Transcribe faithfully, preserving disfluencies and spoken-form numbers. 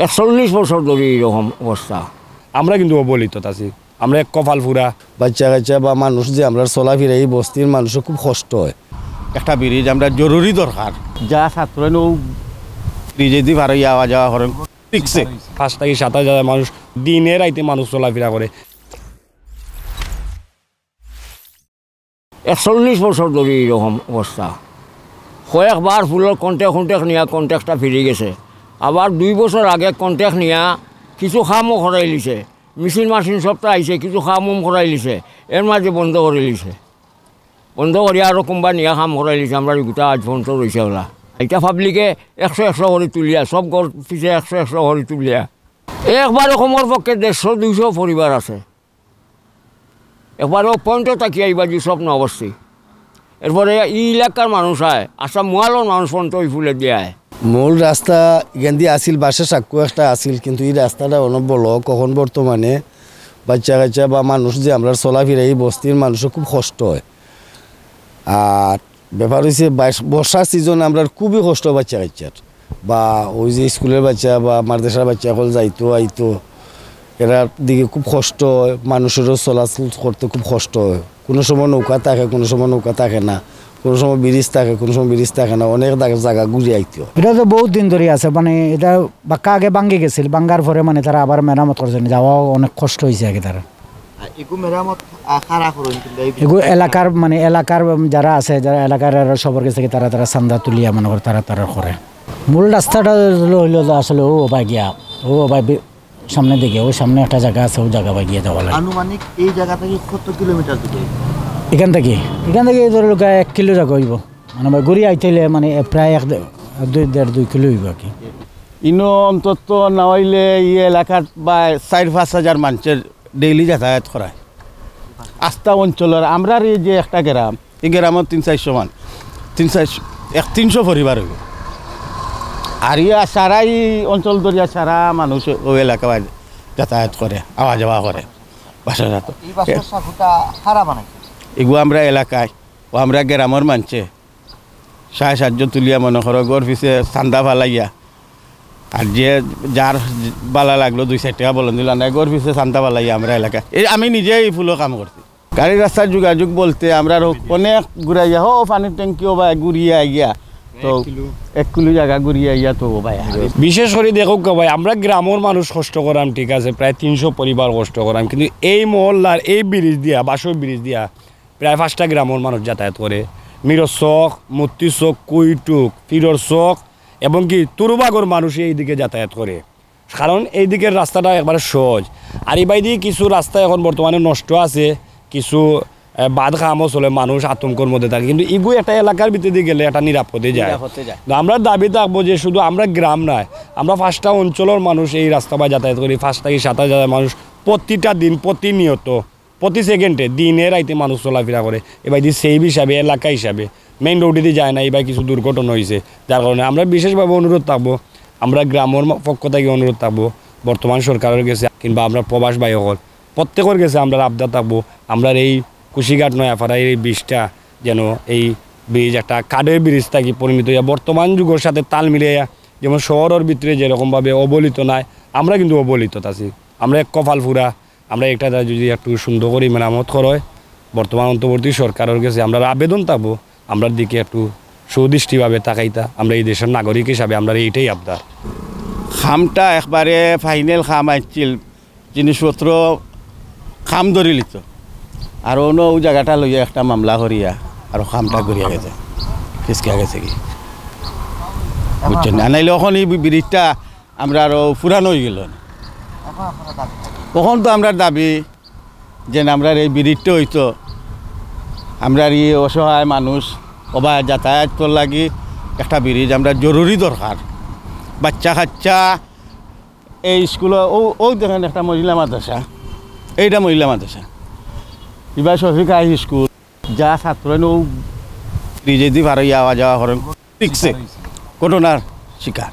একচল্লিশ বছর ধরি এইরকম অবস্থা। আমরা কিন্তু অবহেলিত আছি, আমরা এক কপাল পুরা। বাচ্চা কাচ্চা বা মানুষ যে আমরার চলাফিরা, এই বস্তির মানুষের খুব কষ্ট হয়। একটা ব্রিজ আমরা জরুরি দরকার, যা ছাত্র নৌ ব্রিজেদি পার অইয়া আওয়া যাওয়া করেন, ঠিকছে। পাঁচ থাকি সাত হাজার মানুষ দিনে রাইতে মানুষ চলাফিরা করে। একচল্লিশ বছর ধরি এইরকম অবস্থা। কয়েকবার ফুলর কন্ট্যাক্ট কন্ট্যাক্ট নিয়া কন্ট্যাক্টটা ফিরি গেছে। আবার দুই বছর আগে কন্ট্যাক্ট নিয়া কিছু কামও করাইলিছে, মেশিন মাশিন সবটা আইছে, কিছু কাম উম করাইলিছে, এর মাঝে বন্ধ করিলিছে। বন্ধ করিয়া আরো কোম্পানি নিয়া কাম করাইলিছে, আমরার গুটা আজ পর্যন্ত রইছে ওলা। ইটা পাবলিকে একশো একশো করি তুলিয়া, সব ঘর পিছে একশো একশো করি তুলিয়া, একবারে কমর পক্ষে দেড়শো দুইশো পরিবার আছে। একবারে ও পয়েন্টও তাকিয়া ইবাজি সব না অবস্থি। এরপরে ই এলাকার মানুষ আয়, আসাম মোয়ালর মানুষ পর্যন্ত ওই ফুলে দিয়ে আয়। মূল রাস্তা ইখানদি আছিল বাঁশে সাক্কু একটা আছিল, কিন্তু এই রাস্তাটা অনবল, কখন বর্তমানে বাচ্চা কাচ্চা বা মানুষ যে আমরার চলাফিরা, এই বস্তির মানুষের খুব কষ্ট হয়। আর ব্যাপার হইছে বাইশ-, বর্ষার সিজনে আমরার খুবই কষ্ট বাচ্চা কাচ্চার, বা ওই যে স্কুলের বাচ্চা বা মাদ্রাসার বাচ্চা অকল যাইতো আইতো, এরার দিকে খুব কষ্ট হয়, মানুষেরও চলাচল করতে খুব কষ্ট হয়। কোনো সময় নৌকা থাকে, কোনো সময় নৌকা থাকে না, কোনো সময় ব্রিজ থাকে, কোনো সময় ব্রিজ থাকে না, অনেক দা-, জাগা ঘুরি আইতে হয়। এটা তো বহুত দিন ধরি আছে, মানে এটা বাক্কা আগে ভাঙ্গি গেছিল, ভাঙ্গার পরে মানে তারা আবার মেরামত করছে, যাওয়াও অনেক কষ্ট হয়েছে আগে তারা। আর এগু মেরামত, আ, কারা করইন কিংবা এই এগু এলাকার, মানে, এলাকার যারা আছে, যারা এলাকার এরা সবার গেছে কি তারা, তারা চান্দা তুলিয়া মনে করে তারা, তারা করে। মূল রাস্তাটা হইলো, হইলো যে আসলে ও বাই গিয়া, ও বাই বি-, সামনের দিকে, ওই সামনে একটা জাগা আছে, ওই জাগা বাই গিয়া যাওয়া লাগে। আনুমানিক এই জায়গা থেকে কত কিলোমিটার দূরে? এখান থেকে, এখান থেকে এই ধরো এক কিলো জাগা হইব, মানে, ভাই, ঘুরি আইতে হইলে, মানে, প্রায় এক দে-, দুই, দেড়, দুই কিলো হইব আর কি। ইনো অন্তত না হইলে এই এলাকার প্রায় চার পাঁচ হাজার মানুষের ডেইলি যাতায়াত করায়। আস্তা অঞ্চলের আমরার এই যে একটা গ্রাম, এই গ্রামও তিন চারশো মান, তিন চারশো, এক তিনশো পরিবার হইব। আর ইয়া সারাই অঞ্চল ধরিয়া সারা মানুষ ওই এলাকা বাই যাতায়াত করে, আওয়া যাওয়া করে, বাসা যাত। এই বাসস্থানটা কারা বানাইছে? এগু আমরা এলাকায়, ও আমরা গ্রামের মানষে সাহায্য সাহায্য তুলিয়া মনে করো, ঘর পিছে চান্দা ফালাইয়া, আর যে যার বালা লাগলো দুই চার টেকা বলন দিল, না, ঘর পিছে চান্দা ফালাইয়া আমরা এলাকা, এই আমি নিজে এই ফুলো কাম করছি। গাড়ি রাস্তার যোগাযোগ বলতে আমরা আরো অনেক ঘুরাইয়া, হো, পানির ট্যাঙ্কিও বা ঘুরিয়া আইয়া, তো এক কিলো। এক কিলো জাগা ঘুরিয়া আইয়া তো ভাই। বিশেষ করি দেখউক্কা ভাই, আমরা গ্রামের মানুষ কষ্ট করাম, ঠিক আছে, প্রায় তিনশো পরিবার কষ্ট করাম, কিন্তু এই মহল্লার এই ব্রিজ দিয়া, বাঁশর ব্রিজ দিয়া প্রায় পাঁচটা গ্রামের মানুষ যাতায়াত করে। মিরর চক, মত্তির চক, কুইটুক, ফিরর চক এবং কি তুরুবাগর মানুষ এইদিকে যাতায়াত করে, কারণ এই দিকের রাস্তাটা একবারে সহজ। আর ইবাইদি কিছু রাস্তা এখন বর্তমানে নষ্ট আছে, কিছু, আহ, বাদ কামও চলে, মানুষ আতঙ্কর মধ্যে থাকে, কিন্তু ইগু একটা এলাকার ভিতরে গেলে একটা নিরাপদে যায়। নিরাপদে যায়। তো আমরা দাবি থাকবো যে শুধু আমরা গ্রাম নয়, আমরা পাঁচটা অঞ্চলের মানুষ এই রাস্তা বাই যাতায়াত করি, পাঁচ থাকি সাত হাজার মানুষ প্রতিটা দিন, প্রতিনিয়ত প্রতি সেকেন্ডে, দিনে রাইতে মানুষ চলাফেরা করে। এবার যদি সেভ হিসাবে, এলাকা হিসাবে মেইন রোডেদি যায় না, এবার কিছু দুর্ঘটনা হয়েছে, যার কারণে আমরা বিশেষভাবে অনুরোধ থাকবো, আমরা গ্রামের ম-, পক্ষ থেকে অনুরোধ থাকবো বর্তমান সরকারের গেছে কিংবা আমরা প্রবাস ভাই সকল প্রত্যেকের গেছে আমরা আবদার থাকবো, আমরা এই কুশিঘাট নয়াপাড়ার এই ব্রিজটা যেন, এই ব্রিজ একটা কাঠের ব্রিজ থাকি পরিণত হইয়া বর্তমান যুগের সাথে তাল মিলাইয়া, যেমন শহরের ভিতরে যেরকমভাবে অবহেলিত নাই, আমরা কিন্তু অবহেলিত আছি, আমরা এক কপাল পুরা। আমরা একটা যদি একটু সুন্দর করে মেরামত করা হয়, বর্তমান অন্তর্বর্তী সরকারের গেছে আমরা আবেদন থাকবো, আমরার দিকে একটু সুদৃষ্টিভাবে তাকাইতা। আমরা এই দেশের নাগরিক হিসাবে আমরা এইটাই আবদার। কামটা একবারে ফাইনাল কাম আইছিল, জিনিসপত্র কাম ধরিলিত, আর অন্য ওই জায়গাটা লইয়া একটা মামলা করিয়া আর কামটা ঘুরিয়া গেছে, ফিসকিয়া গেছে কি, বুঝছেন? আর নাইলে এখন এই ব্রিজটা আমরা আরো পুরানো হয়ে গেল। এখন তো আমরা দাবি যে না, আমরার এই ব্রিজটা হইতো, আমরার এই অসহায় মানুষ ওবা যাতায়াতর লাগি একটা ব্রিজ আমরা জরুরি দরকার। বাচ্চা কাচ্চা এই স্কুলে, ও, ও দেখেন একটা মহিলা মাদ্রাসা, এইটা মহিলা মাদ্রাসা, ইবা শফিক হাই স্কুল, যা ছাত্র ও ব্রিজেদি পার অইয়া আওয়া যাওয়া করেন, ঠিকছে, ঘটনার শিকার।